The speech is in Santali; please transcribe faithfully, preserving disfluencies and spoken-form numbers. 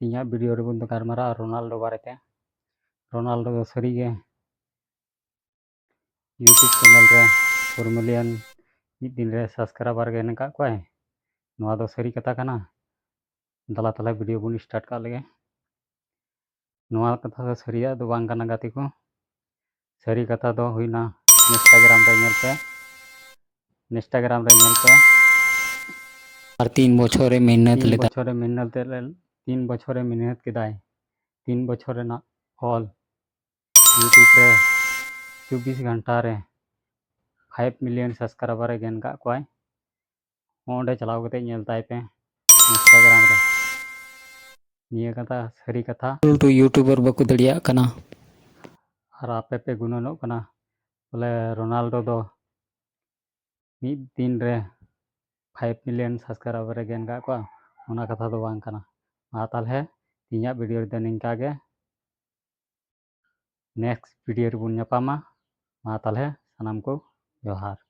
ᱤᱧᱟᱹᱜ video ᱨᱮᱵᱚᱱ ᱜᱟᱞᱢᱟᱨᱟᱜᱼᱟ ᱨᱳᱱᱟᱞᱰᱳ ᱵᱟᱨᱮᱛᱮ᱾ ᱨᱳᱱᱟᱞᱰᱳ ᱫᱚ ᱥᱟᱹᱨᱤᱜᱮ YouTube channel ᱨᱮ four million ᱢᱤᱫ ᱫᱤᱱ ᱨᱮ subscriber ᱜᱮ ᱦᱮᱱᱟᱜ ᱠᱟᱜ ᱠᱚᱣᱟᱭ᱾ ᱱᱚᱣᱟ ᱫᱚ ᱥᱟᱹᱨᱤ ᱠᱟᱛᱷᱟ ᱠᱟᱱᱟ? ᱫᱮᱞᱟ ᱛᱟᱦᱞᱮ video ᱵᱚᱱ start ᱠᱟᱜ ᱞᱮᱜᱮ᱾ ᱱᱚᱣᱟ ᱠᱟᱛᱷᱟ ᱫᱚ ᱥᱟᱹᱨᱤᱭᱟᱜ ᱫᱚ ᱵᱟᱝ ᱠᱟᱱᱟ ᱜᱟᱛᱮ ᱠᱚ᱾ ᱥᱟᱹᱨᱤ ᱠᱟᱛᱷᱟ ᱫᱚ ᱦᱩᱭᱱᱟ, Instagram ᱨᱮ ᱧᱮᱞ ᱯᱮ, Instagram ᱨᱮ ᱧᱮᱞ ᱯᱮ᱾ ᱟᱨ ᱛᱤᱱ ᱵᱚᱪᱷᱚᱨᱮ ᱢᱮᱦᱱᱚᱛ ᱛᱤᱱ ᱞᱮᱫᱟ᱾ ᱵᱚᱪᱷᱚᱨᱮ ᱢᱮᱦᱱᱚᱛ ᱞᱮ-, ᱛᱤᱱ ᱵᱚᱪᱷᱚᱨᱮ ᱢᱮᱦᱱᱚᱛ ᱠᱮᱫᱟᱭ, ᱛᱤᱱ ᱵᱚᱪᱷᱚᱨ ᱨᱮᱱᱟᱜ ᱯᱷᱚᱞ YouTube ᱨᱮ ᱪᱚᱵᱵᱤᱥ ᱜᱷᱚᱱᱴᱟ ᱨᱮ five million subscriber ᱮ gain ᱠᱟᱜ ᱠᱚᱣᱟᱭ᱾ ᱚᱸᱰᱮ ᱪᱟᱞᱟᱣ ᱠᱟᱛᱮ ᱧᱮᱞ ᱛᱟᱭ ᱯᱮ Instagram ᱨᱮ᱾ ᱱᱤᱭᱟᱹ ᱠᱟᱛᱷᱟ ᱥᱟᱹᱨᱤ ᱠᱟᱛᱷᱟ᱾ ᱞᱟᱹᱴᱩ YouTuber ᱵᱟᱠᱚ ᱫᱟᱲᱮᱭᱟᱜ ᱠᱟᱱᱟ᱾ ᱟᱨ ᱟᱯᱮ ᱯᱮ ᱜᱩᱱᱟᱹᱱᱚᱜ ᱠᱟᱱᱟ ᱵᱚᱞᱮ ᱨᱳᱱᱟᱞᱰᱳ ᱫᱚ ᱢᱤᱫ ᱫᱤᱱ ᱨᱮ five million subscriber ᱮ gain ᱠᱟᱜ ᱠᱚᱣᱟ, ᱚᱱᱟ ᱠᱟᱛᱷᱟ ᱫᱚ ᱵᱟᱝ ᱠᱟᱱᱟ᱾ ᱢᱟ ᱛᱟᱦᱞᱮ ᱛᱮᱦᱮᱧᱟᱜ video ᱨᱮᱫᱚ ᱱᱤᱝᱠᱟ ᱜᱮ᱾ Next video ᱨᱮᱵᱚᱱ ᱧᱟᱯᱟᱢᱟ᱾ ᱢᱟ ᱛᱟᱦᱞᱮ ᱥᱟᱱᱟᱢ ᱠᱚ ᱡᱚᱦᱟᱨ᱾